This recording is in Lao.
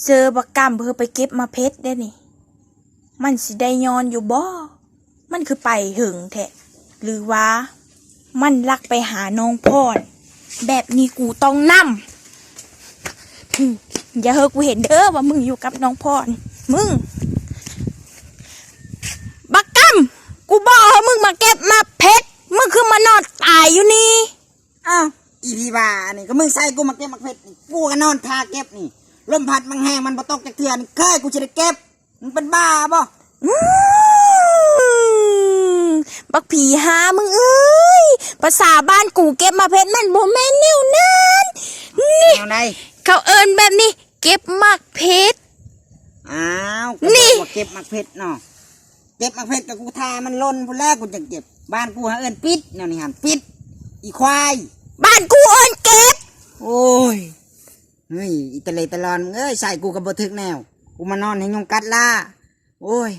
ເຈີບັກກຳເພິ່ນໄປເກັບໝາກເຜັດເດ້ນີ້ ມັນຊິໄດ້ນອນຢູ່ບໍ່? ມັນຄືໄປເຫິງແທ້ ຫຼືວ່າມັນລັກໄປຫານ້ອງພອນ? ແບບນີ້ກູຕ້ອງນຳ ຫຶ ຢ່າໃຫ້ກູເຫັນເດີວ່າມຶງຢູ່ກັບນ້ອງພອນ ມຶງ ບັກກຳ ກູບອກໃຫ້ມຶງມາເກັບໝາກເຜັດ ມຶງຄືມານອນຕາຍຢູ່ນີ້? ອ້າວ ອີ່ຜີບ້ານີ້ ກໍມຶງໃສ່ກູມາເກັບໝາກເຜັດນີ້ ກູກໍນອນຖ້າເກັບນີ້ ລົມພັດມັນແຮງ ມັນບໍ່ຕົກຈັກເທື່ອນີ້ ເຄີຍກູຊິໄດ້ເກັບ ມຶງເປັນບ້າບໍ່? ອືມ ບັກຜີຫາມຶງເອີຍ ພາສາບ້ານກູເກັບໝາກເຜັດ ມັນບໍ່ແມ່ນແນວນັ້ນ ນີ້ ແນວໃດ? ເຂົາເອີ້ນແບບນີ້ ເກັບໝາກເຜັດ ອ້າວ ນີ້ ກໍບອກວ່າເກັບໝາກເຜັດເນາະ ເກັບໝາກເຜັດກໍກູຖ້າມັນຫຼົ່ນພຸ້ນແຫຼະ ກູຈັ່ງເກັບ ບ້ານກູຫາເອີ້ນປິດ ແນວນີ້ຫັ້ນ ປິດ ອີຄວາຍ ບ້ານກູເອີ້ນເກັບ ໂອ້ຍ ເຮີ້ຍ ອີຕະເລຕະລອນ ມຶງເອີຍ ໃສ່ກູກໍບໍ່ຖືກແນວ ກູມານອນໃຫ້ຍຸງກັດລ້າ ໂອ້ຍ